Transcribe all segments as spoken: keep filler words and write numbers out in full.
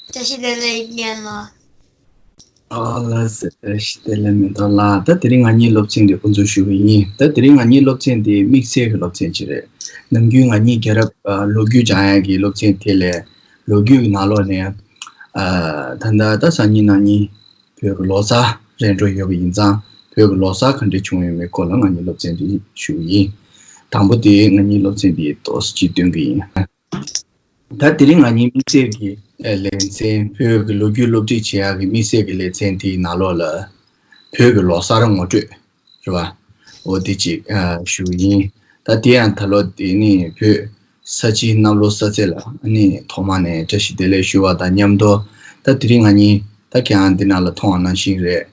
བཀྲ་ཤིས་བདེ་ལེགས་ཡན་ལགས། ཨ་ལ་ཟེར། བཀྲ་ཤིས་བདེ་ལེགས་མེ་ཏོག་ལགས། ད་དེ་རིང་ང་གཉིས་སློབ་ཚན་འདི་འགོ་འཛུགས་ཞུ་གི་ཡིན། ད་དེ་རིང་ང་གཉིས་སློབ་ཚན་འདི་དམིགས་བསལ་གྱི་སློབ་ཚན་ཅིག་རེད། ནམ་རྒྱུན་ང་གཉིས་རྒྱལ་རབས་ཨ་ལོ་རྒྱུས་སྦྱང་ཡག་གི་སློབ་ཚན་དེ་ལས་ལོ་རྒྱུས་ཀྱི་ནང་ལོགས་ནས་ཨ་ད་ལྟ་ད་སང་ཉིན་གནངས་ཉིན་བོད་ཀྱི་ལོ་གསར་རན་འགྲོ་ཡོད་པ་ཡིན་ཙང་བོད་ཀྱི་ལོ་གསར་ག་འདྲ་བྱུང་ཡོད་མེད་སྐོར་ལ་ང་གཉིས་སློབ་ཚན་འདི་ཞུ་གི་ཡིན། དང་པོ་དེ་ང་གཉིས་སློབ་ཚན་འདི་ཏོག་ཙམ་ཅིག་སྟོན་གི་ཡིན། ད་དེ་རིང་ང་གཉིས་དམིགས་བསལ་གྱི་ལེ་ཚན་བོད་ཀྱི་ལོ་རྒྱུས་སློབ་ཁྲིད་བྱེད་ཡག་གི་དམིགས་བསལ་གྱི་ལེ་ཚན་དེའི་ནང་ལོགས་ལ་བོད་ཀྱི་ལོ་གསར་ངོ་སྤྲོད་རེད་བ། འོ་དེ་ཅིག་ཞུ་གི་ཡིན། ད་དེ་ཡང་ད་ལོ་དེ་ནི་བོད་ས་བྱི་གནམ་ལོ་གསར་ཚེས་ལ་ནི་ཐོག་མ་ནས་བཀྲ་ཤིས་བདེ་ལེགས་ཞུ་བ་དང་མཉམ་དུ། ད་དེ་རིང་ང་གཉིས་ད་ཁྱེད་རང་འདི་ནང་ལ་མཐོང་བ་ནང་བཞིན་རེད།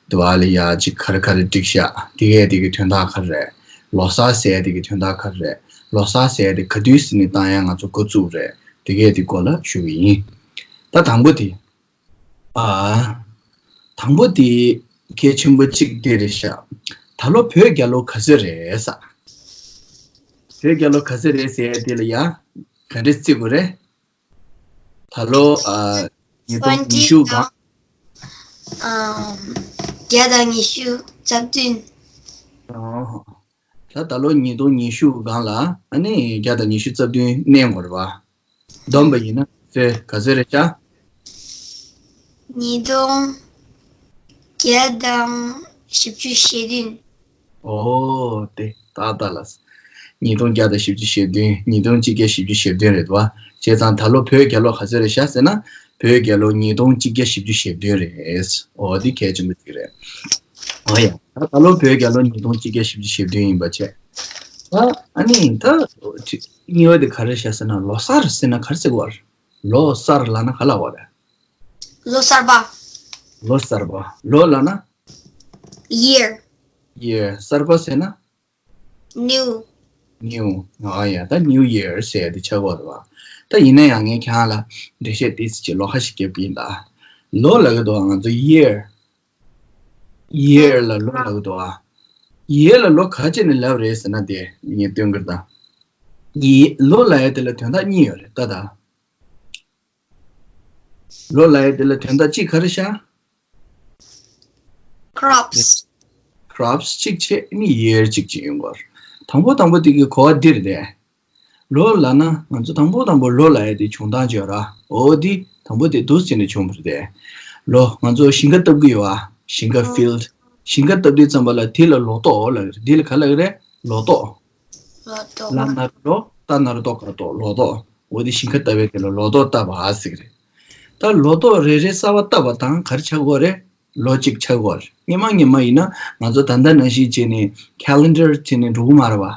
དུ་བ་ལ་ཡ་ཅིག་ག་རེ་ག་རེ་སྒྲིག་ཤག་དེ་གས་དེ་གི་དོན་དག་ག་རེ་རེད། ལོ་གསར་ཟེར་དེ་གི་དོན་དག་ག་རེ་རེད། ལོ་གསར་ཟེར་དེ་ག་དུས་ཟིན་ནས་བཏང་ཡ་ང་ཚོ་འགོ་བཙུགས་རེད། དེ་གས་དེ་སྐོར་ལ་ཞུ་གི་ཡིན། ད་དང་པོ་དེ། ཨ། དང་པོ་དེ་གལ་ཆེན་པོ་གཅིག་དེ་རེད་ཤག་ད་ལོ་བོད་རྒྱལ་ལོ་ག་ཚོད་རེད་ས། བོད་རྒྱལ་ལོ་ག་ཚོད་རེད་ཟེར་དེ་ལ་ཡ་ག་འདྲས་བརྩི་དགོས་རེད། ད་ལོ་ཨ་ཉིས་སྟོང་ཉི་ཤུ་གང་། ཨམ། བརྒྱ་དང་ཉི་ཤུ་རྩ་བདུན། ཨོ། ད་ད་ལོ་ཉིས་སྟོང་ཉི་ཤུ་སྒང་ལ་ཨ་ནི་བརྒྱ་དང་ཉི་ཤུ་རྩ་བདུན་གནས་ཡོད་རེད་བ། བསྡོམས་པ་ཡིན་ན་ཚེ་ག་ཚོད་རེད་ཤག་ཉིས་སྟོང་བརྒྱ་དང་བཞི་བཅུ་ཞེ་བདུན། ཨོ་དེ་ཏག་ཏག་ལ། ཉིས་སྟོང་བརྒྱ་དང་བཞི་བཅུ་ཞེ་བདུན། ཉིས་སྟོང་གཅིག་བརྒྱ་བཞི་བཅུ་ཞེ་བདུན་རེད་བ། བྱས་ཙང་ད་ལོ་བོད་རྒྱལ་ལོ་ག་ཚོད་རེད་ཤག་ཟེར་ན་བོད་རྒྱལ་ལོ་ཉིས་སྟོང་གཅིག་བརྒྱ་བཞི་བཅུ་ཞེ་བདུན་རེད། ཨོ་དེ་གལ་ཆེན་པོ་ཅིག་རེད། ཨོ་ཡ། ད་ད་ལོ་བོད་རྒྱལ་ལོ་ཉིས་སྟོང་གཅིག་བརྒྱ་བཞི་བཅུ་ཞེ་བདུན་ཡིན་པ་བྱས། ད་ཨ་ནི་ད་གཉིས་པ་དེ་ག་རེ་བཤད་ཟེར་ན་ལོ་གསར་ཟེར་ན་ག་རེ་ཟེར་གི་བ་རེད། ལོ་གསར་ལབ་ན་ག་ལབ་བ་རེད། ལོ་གསར་པ། ལོ་གསར་པ། ལོ་ལབ་ན། year། year། གསར་པ་ཟེར་ན། new། new། ཨ་ཡ་ད་new year ཟེར་ཡ་དེ་ཆགས་ཀྱི་ཡོད་རེད་བ། ད་ཡིན་ན་ཡང་ངས་ཁྱེད་རང་ལ་འགྲེལ་བཤད་ཏོག་ཙམ་ཅིག་ལོགས་ཀ་ཞིག་རྒྱབ་ཀྱི་ཡིན་ད། ལོ་ལབ་ཀྱི་འདུག་ང་ཚོ་year། year ལ་ལོ་ལབ་ཀྱི་འདུག་ཨ། year ལ་ལོ་ག་བྱས་ནས་ལབ་རེད་ཟེར་ན་དེ་ངས་སྟོན་གྱི་རེད་ད། ཡི་ལོ་ལབ་ཡ་དེ་ལ་དོན་དག་གཉིས་ཡོད་རེད་ད་ད། ལོ་ལབ་ཡ་དེ་ལ་དོན་དག་གཅིག་ག་རེ་ཤག crops། crops གཅིག་བྱས་ནི་year གཅིག་བྱས་ཡོང་གི་རེད། དང་པོ་དང་པོ་དེ་གི་གོ་བ་འདི་རེད་དེ། ལོ་ལབ་ན་ང་ཚོ་དང་པོ་དང་པོ་ལོ་ལབ་ཡ་དེ་བྱུང་སྟངས་བརྗོད་ར། འོ་དེ་དང་པོ་དེ་འདུག་སེ་བྱས་ནས་བྱུང་བ་རེད་དེ། ལོ་ང་ཚོ་ཞིང་ཁ་བཏབ་ཀྱི་ཡོད་ཨ། ཞིང་ཁ་field། ཞིང་ཁ་བཏབ་དུས་ཙམ་པ་ལ་དེ་ལ་ལོ་ཏོག་ལབ་ཀྱི་རེད། འདི་ལ་ག་ལབ་ཀྱི་རེད། ལོ་ཏོག་ལོ་ཏོག་ལ་ན་རོ་ཏ་ན་རོ་ཏོ་ག་ཏོ་ལོ་ཏོག་འོ་དེ་ཞིང་ཁ་བཏབ་པའི་དེ་ལ་ལོ་ཏོག་བཏབ་པ་ཟེར་གི་རེད། ད་ལོ་ཏོག་རེ་རེ་གསར་པ་བཏབ་པ་དང་ག་རེ་ཆགས་ཀྱི་ཡོད་རེད། ལོ་གཅིག་ཆགས་ཀྱི་ཡོད་རེད། སྔོན་མ་སྔོན་མ་ཡིན་ན་ང་ཚོ་ད་ལྟ་ནང་བཞིན་བྱས་ནས་calendar བྱས་ནས་འགྲོ་གི་མ་རེད་བ།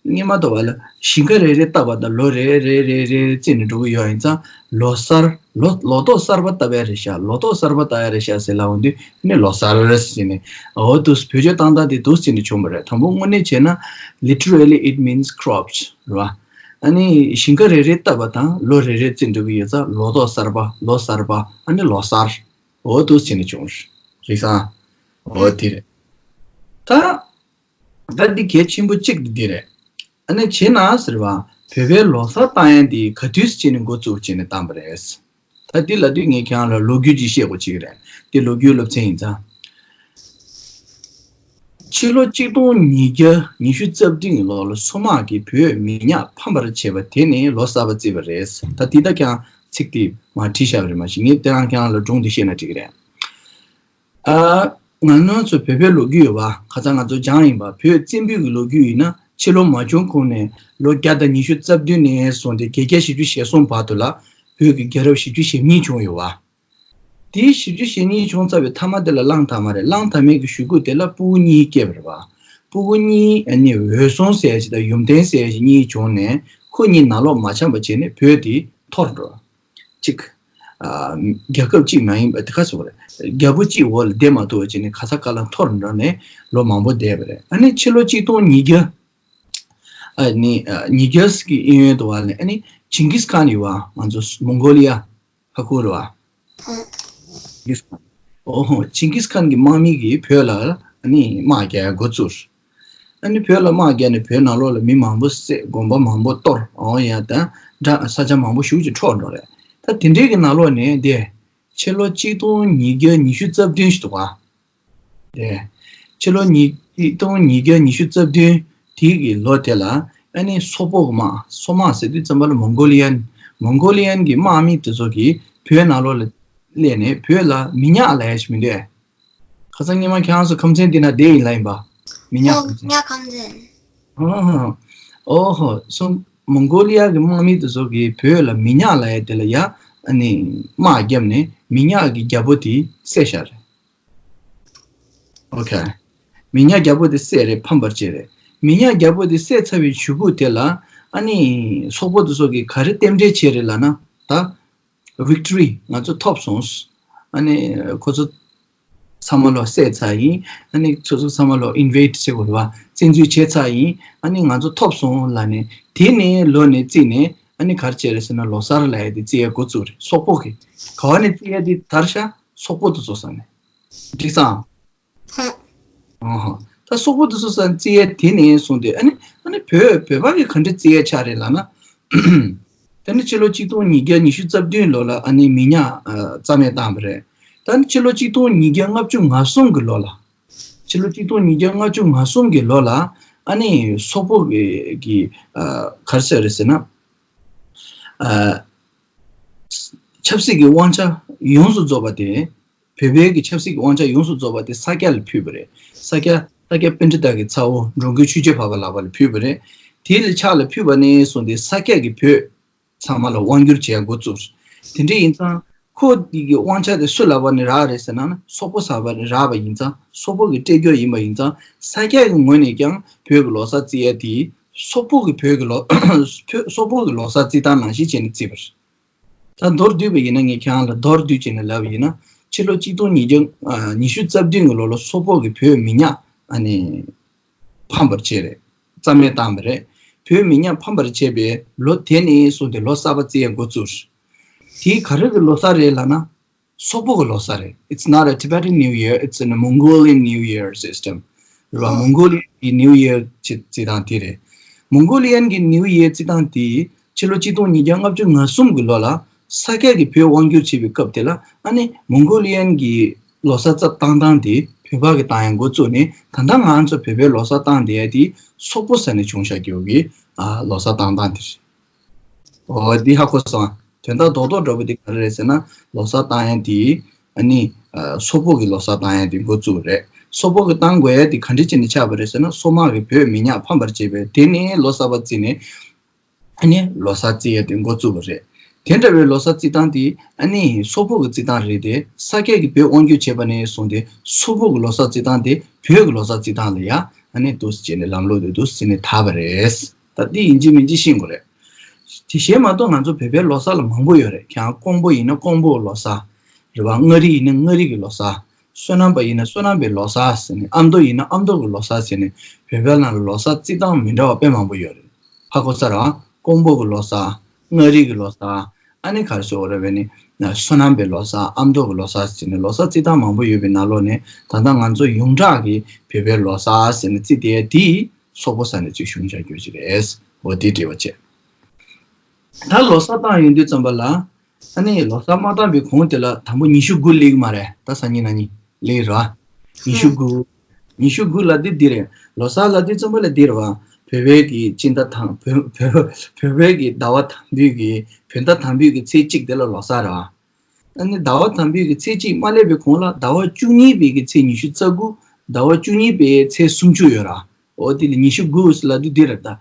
སྔོན་མ་ལྟ་བ་ལ་ཞིང་ཁ་རེ་རེ་བཏབ་པ་དང་ལོ་རེ་རེ་རེ་རེ་བརྩིས་ནས་འགྲོ་གི་ཡོད་ཡིན་ཙང་ལོ་གསར་ལོ་ལོ་ཏོག་གསར་པ་བཏབ་ཡ་རེད་ཤག་ལོ་ཏོག་གསར་པ་བཏབ་ཡ་རེད་ཤག་ཟེར་ལབ་ཡོང་དུས་ནི་ལོ་གསར་ཟེར་ནས་འོ་འདུག་བེད་སྤྱོད་བཏང་སྟངས་དེ་འདུག་བརྩིས་ནས་བྱུང་བ་རེད། དང་པོ་དངོས་གནས་བྱས་ན་literally it means crops རེད་བ། ཨ་ནི་ཞིང་ཁ་རེ་རེ་བཏབ་པ་དང་ལོ་རེ་རེ་བརྩིས་འགྲོ་གི་ཡོད་ཙང་ལོ་ཏོག་གསར་པ་ལོ་གསར་པ་ཨ་ནི་ལོ་གསར། འོ་འདུག་བྱས་ནས་བྱུང་རེད་ཙང་། འོ་དེ་རེད། ད། ད་འདི་གལ་ཆེན་པོ་གཅིག་འདི་རེད། ཨ་ནི་བྱས་ན་ཟེར་བ་བོད་པའི་ལོ་གསར་བཏང་ཡ་འདི་ག་དུས་བྱས་ནས་འགོ་བཙུགས་བྱས་ནས་བཏང་པ་རེད། ད་འདི་ལ་དུས་ངས་ཁྱེད་རང་ལ་ལོ་རྒྱུས་ཅིག་བཤད་དགོས་ཅིག་རེད། འདི་ལོ་རྒྱུས་སློབ་ཚན་ཡིན་ཙང་། ཕྱི་ལོ་གཅིག་སྟོང་ཉིས་བརྒྱ་ཉི་ཤུ་རྩ་བདུན་གྱི་ལོ་ལ་སོ་དམག་གིས་བོད་མི་ཉག་ཕམ་པར་བྱས་པ་དེ་ནི་ལོ་གསར་པ་བརྩིས་པ་རེད། ད་འདི་ད་ཀྱང་ཚིག་དེ་མར་བྲིས་བཞག་པ་རེད། མ་གཞི་ངས་དེ་རང་ཁྱེད་རང་ལ་སྒྲུང་འདི་བཤད་ན་འགྲིག་གི་རེད། ཨ། ང་རང་ཚོ་བོད་པའི་ལོ་རྒྱུས་ཡོད་པ་ཁ་སང་ང་ཚོ་སྦྱངས་ཡིན་པ་བོད་བཙན་པོའི་གི་ལོ་རྒྱུས་ཡིན་ན་ཕྱི་ལོ་མ་བྱུང་གོང་ནས་ལོ་བརྒྱ་དང་ཉི་ཤུ་རྩ་བདུན་ནས་བཟུང་སྟེ་བརྒྱད་བརྒྱ་བཞི་བཅུ་ཞེ་གསུམ་བར་དུ་ལ་བོད་ཀྱི་རྒྱལ་རབས་བཞི་བཅུ་ཞེ་གཉིས་བྱུང་ཡོད་པ། དེའི་བཞི་བཅུ་ཞེ་གཉིས་བྱུང་ཚར་བའི་མཐའ་མ་དེ་ལ་གླང་དར་མ་རེད། གླང་དར་མའི་གི་གཞུག་གུ་དེ་ལ་སྤུ་གུ་གཉིས་སྐྱེས་པ་རེད་པ། སྤུ་གུ་གཉིས་ཨ་ནི་འོད་སྲུང་ཟེར་ཡ་ཞིག་དང་ཡུམ་བརྟན་ཟེར་ཡ་ཞིག་གཉིས་བྱུང་ནས་ཁོ་གཉིས་ནང་ལོགས་མ་འཆམ་པ་བྱས་ནས་བོད་དེ་འཐོར་འགྲོ། གཅིག་རྒྱལ་ཁབ་གཅིག་མ་ཡིན་པ་དེ་ག་ཟེར་བ་རེད། རྒྱལ་པོ་གཅིག་འོག་ལ་བསྡད་མ་ཐུབ་པ་བྱས་ནས་ག་ས་ག་ལ་འཐོར་འགྲོ་ནས་ལོ་མང་པོ་བསྡད་པ་རེད། ཨ་ནི་ཕྱི་ལོ་གཅིག་སྟོང་ཉིས་བརྒྱ་ཨ་ནི་ཉིས་བརྒྱ་གི་གཡས་གཡོན་དུ་བ་ལས་ཨ་ནི་ཇིང་གིས་ཁཱན་ཡོད་པ། ང་ཚོ་མོང་གོ་ལི་ཡ་ཧ་གོ་རེད་པ། ཇིང་གིས་ཁཱན། ཨོ་ཧོ། ཇིང་གིས་ཁཱན་གྱི་དམག་མི་གིས་བོད་ལ་ཨ་ནི་དམག་རྒྱག་འགོ་བཙུགས། ཨ་ནི་བོད་ལ་དམག་རྒྱག་ནས་བོད་ནང་ལོགས་ལ་མི་མང་པོ་བསད། དགོན་པ་མང་པོ་གཏོར། འོ་ཡ་ད་འདྲ་ས་ཆ་མང་པོ་ཞེ་ཅིག་འཕྲོག་འགྲོ་རེད། ད་དེ་འདྲའི་གི་ནང་ལོགས་ནས་དེ་ཕྱི་ལོ་གཅིག་སྟོང་ཉིས་བརྒྱ་ཉི་ཤུ་རྩ་བདུན་ཞིག་འདུག་ག་དེ་ཕྱི་ལོ་ཉིས་གཅིག་སྟོང་ཉིས་བརྒྱ་ཉི་ཤུ་རྩ་བདུན་དེའི་གི་ལོ་དེ་ལ་ཨ་ནི་སོག་པོ་གི་དམག་སོག་དམག་ཟེར་དུས་ཙམ་པ་ལ་མོང་གོ་ལི་ཡན་མོང་གོ་ལི་ཡན་གི་དམག་མི་དེ་ཚོ་གིས་བོད་ནང་ལོགས་ལ་སླེབས་ནས་བོད་ལ་མི་ཉག་ལབ་ཡ་ཞིག་མི་འདུག་ཁ་སང་ཉི་མ་ཁྱེད་རང་ཚོ་ཁམས་ཚན་འདི་ན་བསྡད་ཡིན་ལབ་ཡིན་པ། མི་ཉག་ཨོ་ཁམས་ཚན། ཉག་ཁམས་ཚན། ཨོ་ཧོ། ཨོ་ཧོ། སོ་མོང་གོ་ལི་ཡ་གི་དམག་མི་དེ་ཚོ་གིས་བོད་ལ་མི་ཉག་ལབ་ཡ་དེ་ལ་ཡ་ཨ་ནི་དམག་བརྒྱབ་ནས་མི་ཉག་གི་རྒྱལ་པོ་དེ་བསད་བཞག་རེད། ཨོ་ཁེ། མི་ཉག་རྒྱལ་པོ་དེ་བསད་རེད། ཕམ་པར་བྱས་རེད། མི་ཉག་རྒྱལ་པོ་དེ་བསད་ཚར་བའི་གཞུག་གུ་དེ་ལ་ཨ་ནི་སོག་པོ་དེ་ཚོ་གིས་ག་རེ་རྟེན་འབྲེལ་བྱས་རེད་ལབ་ན་ད། Victory ང་ཚོ་ཐོབ་སོང་། ཨ་ནི་ཁོ་ཚོ་ཚང་མ་ལོ་བསད་ཚར་ཡིན། ཨ་ནི་ཁོ་ཚོ་ཚང་མ་ལོ་invade་བྱེད་དགོས་རེད་བ། བཙན་འཛུལ་བྱས་ཚར་ཡིན། ཨ་ནི་ང་ཚོ་ཐོབ་སོང་ལབ་ནས་དེ་ནས་ལོ་ནས་བརྩིས་ནས་ཨ་ནི་ག་རེ་བྱས་རེད་ཟེར་ན་ལོ་གསར་ལབ་ཡ་དེ་བརྩི་ཡ་འགོ་བཙུགས་རེད། སོག་པོ་གིས་ག་བ་ནས་བརྩི་ཡ་དེ་དར་ཤ་སོག་པོ་དེ་ཚོ་ས་ནས་འགྲིག་སོང་། ཧུམ། ཨོ་ཧོ། ད་སོག་པོ་དེ་ཚོ་ས་བརྩི་ཡས་དེ་ནས་བཟུང་སྟེ་ཨ་ནི་ཨ་ནི་བོད་བོད་པ་གི་ག་འདྲ་བརྩི་ཡས་ཆགས་རེད་ལབ་ན། ད་ནི་ཕྱི་ལོ་གཅིག་སྟོང་ཉིས་བརྒྱ་ཉི་ཤུ་རྩ་བདུན་ལོ་ལ་ཨ་ནི་མི་ཉག་ཨ་རྩ་མེད་བཏང་བ་རེད། ད་ནི་ཕྱི་ལོ་གཅིག་སྟོང་ཉིས་བརྒྱ་ལྔ་བཅུ་ང་གསུམ་གི་ལོ་ལ། ཕྱི་ལོ་གཅིག་སྟོང་ཉིས་བརྒྱ་ལྔ་བཅུ་ང་གསུམ་གི་ལོ་ལ་ཨ་ནི་སོག་པོ་གི་གི་ཨ་ག་རེ་ཟེར་རེད་ཟེར་ན། ཨ་ཆབ་སྲིད་ཀྱི་དབང་ཆ་ཡོངས་སུ་རྫོགས་པ་དེ། བོད་པའི་གི་ཆབ་སྲིད་ཀྱི་དབང་ཆ་ཡོངས་སུ་རྫོགས་པ་དེ་ས་སྐྱ་ལ་ཕུལ་བ་རེད། ས་སྐྱ་ས་སྐྱ་པཎྜི་ཏ་གི་ཚ་བོ་འགྲོ་མགོན་ཆོས་རྒྱལ་འཕགས་པ་ལགས་པ་ལ་ཕུལ་བ་རེད། དེ་ལ་ཕྱག་ལ་ཕུལ་བ་ནས་བཟུང་སྟེ་ས་སྐྱ་གི་བོད་ཚང་མ་ལ་དབང་བསྒྱུར་བྱེད་ཡ་འགོ་བཙུགས། དེ་འདྲ་ཡིན་ཙང་ཁོ་འདི་གི་དབང་ཆ་དེ་སུ་ལག་པ་ནས་རག་རེད་ཟེར་ན་ན་སོག་པོ་ཟེར་བ་ནས་རག་པ་ཡིན་ཙང་སོག་པོ་གི་སྤྲད་རྒྱུ་ཡིན་པ་ཡིན་ཙང་ས་སྐྱ་གི་ངོས་ནས་ཀྱང་བོད་ཀྱི་ལོ་གསར་བརྩི་ཡ་དེ་སོག་པོ་གི་བོད་ཀྱི་ལོ་བོད་སོག་པོ་གི་ལོ་གསར་བརྩི་སྟངས་ནང་བཞིན་བྱས་ནས་བརྩིས་པ་རེད། ད་མདོར་བསྡུས་པ་ཡིན་ན་ངས་ཁྱེད་རང་ལ་མདོར་བསྡུས་བྱས་ནས་ལབ་པ་ཡིན་ན་ཕྱི་ལོ་གཅིག་སྟོང་ཉིས་བརྒྱ་ཨ་ཉི་ཤུ་རྩ་བདུན་གྱི་ལོ་ལ་སོག་པོ་གིས་བོད་མི་ཉག་ཨ་ནི་ཕམ་པར་བྱས་རེད། རྩ་མེད་བཏང་བ་རེད། བོད་མི་ཉག་ཕམ་པར་བྱས་པའི་ལོ་དེ་ནས་བཟུང་སྟེ་ལོ་གསར་པ་བརྩི་ཡ་འགོ་བཙུགས། དེ་ག་རེ་གི་ལོ་གསར་རེད་ལབ་ན་སོག་པོ་གི་ལོ་གསར་རེད། It's not a Tibetan New Year, it's a Mongolian New Year system. རེད་བ། མོང་གོ་ལི་ཡན་གྱི་New Year་བྱེད་བརྩི་སྟངས་དེ་རེད། མོང་གོ་ལི་ཡན་གྱི་New Year་བརྩི་སྟངས་དེ་ཕྱི་ལོ་གཅིག་སྟོང་ཉིས་བརྒྱ་ལྔ་བཅུ་ང་གསུམ་གྱི་ལོ་ལ་ས་སྐྱ་གིས་བོད་དབང་བསྒྱུར་བྱེད་པའི་སྐབས་དེ་ལ་ཨ་ནི་མོང་གོ་ལི་ཡན་གྱི་ལོ་གསར་བཏང་སྟངས་དེ་བོད་པ་གིས་བཏང་ཡ་འགོ་བཙུགས་ནས་ད་ལྟ་ང་ཚོ་བོད་པའི་ལོ་གསར་བཏང་བསྡད་ཡ་དེ་སོག་པོ་ས་ནས་བྱུང་བཞག་རྒྱུ་གི་ཨ་ལོ་གསར་བཏང་སྟངས་དེ་རེད། འོ་འདི་ཧ་གོ་སོང་། དོན་དག་རྡོག་རྡོག་འདྲ་པོ་འདི་ག་རེ་རེད་ཟེར་ན་ལོ་གསར་བཏང་ཡ་འདི་ཨ་ནི་ཨ་སོག་པོ་གི་ལོ་གསར་བཏང་ཡ་འདི་འགོ་བཙུགས་པ་རེད། སོག་པོ་གི་བཏང་དགོས་ཡ་འདི་ག་འདྲ་བྱས་ནས་ཆགས་པ་རེད་ཟེར་ན་སོག་དམག་གིས་བོད་མི་ཉག་ཕམ་པར་བྱས་པས་དེ་ནས་ལོ་གསར་པ་བརྩིས་ནས་ཨ་ནི་ལོ་གསར་བརྩི་ཡ་འདི་འགོ་བཙུགས་པ་རེད། དེ་འདྲ་བའི་ལོ་གསར་བརྩི་སྟངས་འདི་ཨ་ནི་སོག་པོ་གི་བརྩི་སྟངས་རེད་དེ་ས་སྐྱ་གིས་བོད་དབང་བསྒྱུར་བྱས་པ་ནས་བཟུང་སྟེ་སོག་པོ་གི་ལོ་གསར་བརྩི་སྟངས་དེ་བོད་ཀྱི་ལོ་གསར་བརྩི་སྟངས་ལ་ཡ་ཨ་ནི་འདུག་སེ་བྱས་ནས་ལམ་ལྷོང་དེ་འདུག་སེ་བྱས་ནས་དར་བ་རེད། ད་འདི་ཡིན་གཅིག་མིན་གཅིག་ཤེས་དགོས་རེད། དེ་གཞན་མ་གཏོགས་ང་ཚོ་བོད་པའི་ལོ་གསར་ལ་མང་པོ་ཡོད་རེད། ཁྱེད་རང་ཀོང་པོ་ཡིན་ན་ཀོང་པོའི་ལོ་གསར་རེད་བ། མངའ་རིས་ཡིན་ན་མངའ་རིས་ཀྱི་ལོ་གསར། བསོད་ནམས་པ་ཡིན་ན་བསོད་ནམས་པའི་ལོ་གསར་ཟེར་ནས་ཨ་མདོ་ཡིན་ན་ཨ་མདོ་གི་ལོ་གསར་ཟེར་ནས་བོད་པའི་ནང་ལ་ལོ་གསར་བརྩི་སྟངས་མི་འདྲ་བ་དཔེ་མང་པོ་ཡོད་རེད། ཧ་གོ་ས་རེད་བ། ཀོང་པོ་གི་ལོ་གསར། མངའ་རིས་ཀྱི་ལོ་གསར། ཨ་ནི་ག་རེ་ཟེར་དགོས་རེད་བས་ནི་བསོད་ནམས་པའི་ལོ་གསར་ཨ་མདོ་གི་ལོ་གསར་ཟེར་ནས་ལོ་གསར་བརྩི་སྟངས་མང་པོ་ཡོད་པའི་ནང་ལོགས་ནས་ད་ལྟ་ང་ཚོ་ཡོངས་གྲགས་ཀྱི་བོད་པའི་ལོ་གསར་ཟེར་ནས་བརྩི་བསྡད་དེ། སོག་པོ་ས་ནས་ཅིག་བྱུང་བཞག་རྒྱུ་ཅིག་རེད། འོ་དེ་འདྲ་བ་བྱས། ད་ལོ་གསར་བཏང་ཡོང་དུས་ཙམ་པ་ལ། ཨ་ནི་ལོ་གསར་མ་བཏང་བའི་གོང་དེ་ལ་དང་པོ་ཉི་ཤུ་དགུ་སླེབས་ཀྱི་མ་རེད། ད་སང་ཉིན་གནངས་ཉིན་སླེབས་ར། ཉི་ཤུ་དགུ། ཉི་ཤུ་དགུ་ལབ་དུས་འདི་རེད། ལོ་གསར་ལབ་དུས་ཙམ་པ་ལ་འདི་རེད་བ། བོད་པའི་གི་སྤྱི་ཟླ་དང་བོད་བོད་བོད་པའི་གི་ཟླ་བ་དང་པོའི་གི་བོད་ཟླ་དང་པོའི་གི་ཚེས་གཅིག་དེ་ལ་ལོ་གསར་རེད་བ། ཨ་ནི་ཟླ་བ་དང་པོའི་གི་ཚེས་གཅིག་མ་སླེབས་པའི་གོང་ལ་ཟླ་བ་བཅུ་གཉིས་པའི་གི་ཚེས་ཉི་ཤུ་རྩ་དགུ། ཟླ་བ་བཅུ་གཉིས་པའི་ཚེས་སུམ་ཅུ་ཡོད་ར། འོ་དེ་ལ་ཉི་ཤུ་དགུ་ལབ་དུས་འདི་རེད་ད།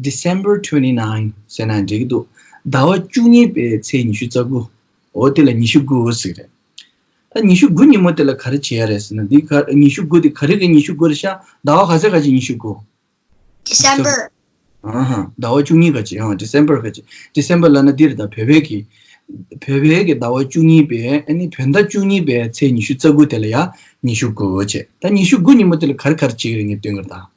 December twenty nine ཟེར་ན་འགྲིག་གི་འདུག་ཟླ་བ་བཅུ་གཉིས་པའི་ཚེས་ཉི་ཤུ་རྩ་དགུ། འོ་དེ་ལ་ཉི་ཤུ་དགུ་ཟེར་གི་རེད། ད་ཉི་ཤུ་དགུ་ཉིན་མོ་དེ་ལ་ག་རེ་བྱེད་ཡ་རེད་ཟེར་ན་འདི་ག་ཉི་ཤུ་དགུ་དེ་ག་རེ་གི་ཉི་ཤུ་དགུ་རེད་ཤག་ཟླ་བ་ག་ཚོད་ག་ཅིག་ཉི་ཤུ་དགུ། December། ཨ་ཧ། ཟླ་བ་བཅུ་གཉིས་ག་ཅིག་ཨང་། December ག་ཅིག December ལབ་ན་འདི་རེད་ད། བོད་པའི་གི་བོད་པའི་གི་ཟླ་བ་བཅུ་གཉིས་པའི་ཨ་ནི་བོད་ཟླ་བཅུ་གཉིས་པའི་ཚེས་ཉི་ཤུ་རྩ་དགུ་དེ་ལ་ཡ་ཉི་ཤུ་དགུ་བྱས། ད་ཉི་ཤུ་དགུ་ཉིན་མོ་དེ་ལ་ག་རེ་ག་རེ་བྱེད་ཀྱི་རེད་ངས་སྟོན་གི་རེད་ད།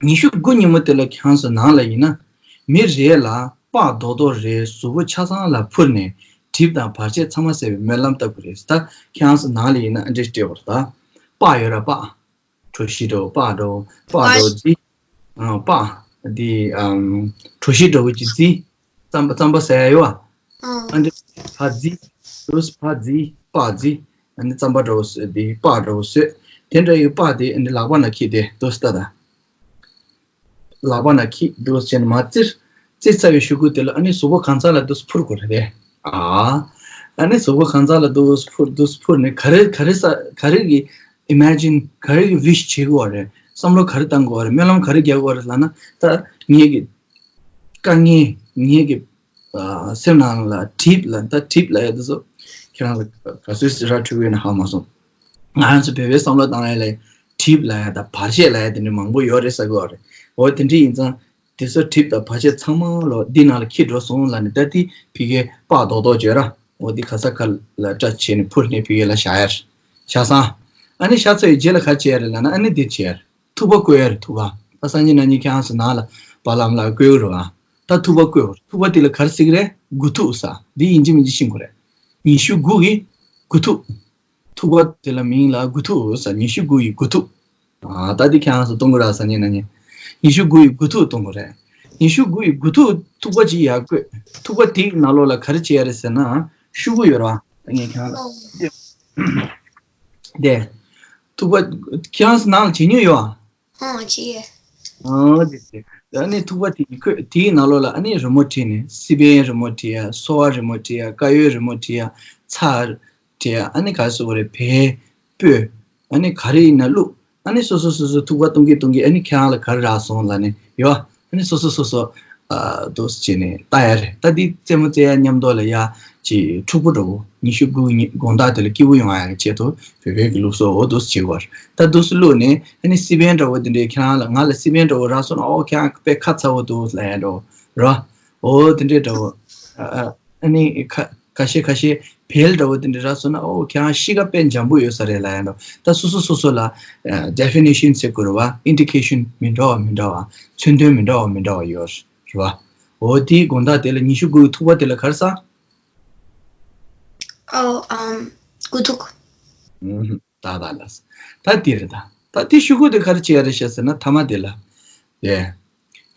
ཉི་ཤུ་དགུ་ཉིན་མོ་དེ་ལ་ཁྱེད་རང་ཚོ་ནང་ལ་ཡིན་ན་མི་རེ་ལ་སྤགས་རྡོག་རྡོག་རེ་གཟུགས་པོ་ཆ་ཚང་ལ་ཕུར་ནས་གྲིབ་དང་བར་ཆད་ཚང་མ་སེལ་བའི་སྨོན་ལམ་བཏབ་དགོས་རེད་ད། ཁྱེད་རང་ཚོ་ནང་ལ་ཡིན་ན་ཨ་འདྲས་སྤྲད་དགོས་རེད་ད། སྤགས་ཡོད་ར་སྤགས། གྲོ་ཞིབ་འདྲ་བོ་སྤགས་འདྲ་བོ་སྤགས་འདྲ་བོ་རྩི། ཨ་སྤགས་འདི་ཨམ་གྲོ་ཞིབ་འདྲ་བོ་ཅིག་རྩི། རྩམ་པ་རྩམ་པ་ཟ་ཡ་ཡོད་བ། ཨ་འདི་ཕ་རྫི། དུས་ཕ་རྫི་པ་རྫི། ཨ་ནི་རྩམ་པ་འདྲ་བོ་བཟོས་དེ་པ་འདྲ་བོ་བཟོས། དེ་འདྲ་ཡི་པ་དེ་ཨ་ནི་ལག་པ་ན་འཁྱེར་ཏེ་དུས་ལྟ་ད། ལག་པ་ན་འཁྱེར་དུས་བྱས་ནས་མར་བཙིར། བཙིར་ཚར་བའི་གཞུག་གུ་དེ་ལ་ཨ་ནི་གཟུགས་པོ་གང་ཚང་ལ་དུས་འཕུར་དགོས་རེད་དེ། ཨ། ཨ་ནི་གཟུགས་པོ་གང་ཚང་ལ་དུས་འཕུར་དུས་འཕུར་ནས་ག་རེ་ག་རེ་ས་ག་རེ་གི་ཨི་མེ་ཇིན་ག་རེ་གི་ཝིཤ་བྱེད་དགོས་རེད། བསམ་བློ་ག་རེ་བཏང་དགོས་རེད། སྨོན་ལམ་ག་རེ་རྒྱག་དགོས་རེད་ལབ་ན། ད་ངེད་ཀྱི་དཀའ་ངལ་ངེད་ཀྱི་ཨ་སེམས་ནང་ལ་གྲིབ་ལ་ད་གྲིབ་ལ་ཡ་དེ་ཚོ་ཁྱེད་རང་ལ་ག་ཚོད་ར་འཕྲོད་ཀྱི་ཡོད་ན་ཧ་མ་སོང་། ང་རང་ཚོ་བོད་པའི་བསམ་བློ་བཏང་ཡ་ལ་གྲིབ་ལ་ཡ་ད་བར་ཆད་ལ་ཡ་དེ་འདྲ་མང་པོ་ཡོད་རེད་ཟེར་གི་ཡོད་རེད། འོ་དེ་འདྲ་ཡིན་ཙང་དེ་ཚོ་གྲིབ་དང་བར་ཆད་ཚང་མ་ལོ་འདི་ནང་ལ་འཁྱེར་འགྲོ་སོང་ལབ་ནས། ད་དེ་ཕ་གིར་པགས་རྡོག་རྡོག་བྱོས་ར། འོ་འདི་ག་ས་ག་ལ་སྐྲ་བྱས་ནས་འཕུར་ནས་ཕ་གི་ལ་བཞག་ཡ་རེད། བཞག་སོང་། ཨ་ནི་བཞག་ཚར་བའི་རྗེས་ལ་ག་རེ་བྱེད་ཡ་རེད་ལབ་ན། ཨ་ནི་འདི་བྱེད་ཡ་རེད། ཐུག་པ་བཀོལ་ཡ་རེད། ཐུག་པ། ད་སང་ཉིན་གནངས་ཉིན་ཁྱེད་རང་ཚོ་ནང་ལ་བ་ལམ་ལ་བཀོལ་གི་རེད་བ། ད་ཐུག་པ་བཀོལ། ཐུག་པ་དེ་ལ་ག་རེ་ཟེར་གི་རེད། དགུ་ཐུག་ཟེར། འདི་ཡིན་གཅིག་མིན་གཅིག་ཤེས་དགོས་རེད། ཉི་ཤུ་དགུ་གི་དགུ་ཐུག། ཐུག་པ་དེ་ལ་མིང་ལ་དགུ་ཐུག་ཟེར། ཉི་ཤུ་དགུ་ཡི་དགུ་ཐུག། ཨ། ད་འདི་ཁྱེད་རང་ཚོ་གཏོང་གི་རེད། སང་ཉིན་གནངས་ཉིན། ཉི་ཤུ་དགུ་ཡི་དགུ་ཐུག་གཏོང་གི་རེད། ཉི་ཤུ་དགུ་ཡི་དགུ་ཐུག་ཐུག་པ་ཅིག་ཡར་བཀོལ། ཐུག་པ་དེའི་ནང་ལོགས་ལ་ག་རེ་བྱེད་ཡ་རེད་ཟེར་ན། ཤུ་གུ་ཡོད་རེད་བ། ངས་ཁྱེད་རང་ལ། དེ། ཐུག་པ། ཁྱེད་རང་ཚོ་ནང་ལ་བྱེད་མྱོང་ཡོད་བ། ཨང་། ཅི་ཡོད། ཨང་། དེ་དེ། ཨ་ནི་ཐུག་པ་དེ་ཁོས་དེའི་ནང་ལོགས་ལ་ཨ་ནི་རི་མོ་བྲིས་ནས། སི་པན་རི་མོ་བྲིས་ཡ། སོལ་བ་རི་མོ་བྲིས་ཡ། དཀར་ཡོལ་རི་མོ་བྲིས་ཡ། ཚྭ་བྲིས་ཡ། ཨ་ནི་ག་རེ་ཟེར་དགོས་རེད། བལ་སྤོས། ཨ་ནི་ག་རེ་ཡིན་ན་བླུགས། ཨ་ནི་སོ་སོ་སོ་སོ་ཐུག་པ་གཏོང་གིན་གཏོང་གིན། ཨ་ནི་ཁྱེད་རང་ལ་ག་རེ་རག་སོང་ལབ་ནས་ཡོད། ཨ་ནི་སོ་སོ་སོ་སོ། ཨ། འདུག་སེ་བྱས་ནས་ལྟ་ཡ་རེད། ད་འདི་རྩེད་མོ་རྩེ་ཡ་མཉམ་དུ་ལ་ཡ་ཅིག་འཁྲུག་པོ་འདྲ་བོ། ཉི་ཤུ་དགུ་ཉི་དགོང་དག་དེ་ལ་སྐྱིད་པོ་ཡོང་ཡ་གི་ཆེད་དུ་བོད་པའི་གི་ལུགས་སྲོལ། འོ་འདུག་སེ་བྱེད་དགོས་རེད། ད་འདུག་སེ་བླུགས་ནས་ཨ་ནི་སི་པན་འདྲ་བོ་དེ་འདྲས་ཁྱེད་རང་ལ། ང་ལ་སི་པན་འདྲ་བོ་རག་སོང་ན། ཨོ་ཁྱེད་རང་དཔེ་ཁ་ཚ་བོ་འདུག་ལབ་ཡ་འདྲ་བོ་རེད་བ། འོ་དེ་འདྲས་འདྲ་བོ། ཨ། ཨ། ཨ་ནི་ཁ་ཁ་ཤས་ཁ་ཤས་བལ་འདྲ་བོ་དེ་འདྲས་རག་སོང་ན། ཨོ་ཁྱེད་རང་གཤིས་ཀ་དཔེ་འཇམ་པོ་ཡོད་ས་རེད་ལབ་ཡ་འདྲ་བོ། ད་སོ་སོ་སོ་སོ་ལ་ཨ་ཌེ་ཕི་ནེ་ཤན་ཟེར་དགོས་རེད་བ། ཨིན་ཌི་ཀེ་ཤན་མི་འདྲ་བ་མི་འདྲ་བ། མཚོན་དོན་མི་འདྲ་བ་མི་འདྲ་བ་ཡོད་རེད་བ། འོ་དེའི་དགོང་དག་དེ་ལ་ཉི་ཤུ་དགུ་ཐུག་པ་དེ་ལ་ག་རེ་ཟེར། ཨོ། ཨམ། དགུ་ཐུག། ཨུམ། ད་ད་ལ། ད་དེ་རེད་ད། ད་དེ་ཤུ་གུ་དེ་ག་རེ་བྱེད་ཡ་རེད་ཤག་ཟེར་ན། ཐ་མ་དེ་ལ། ཡེ།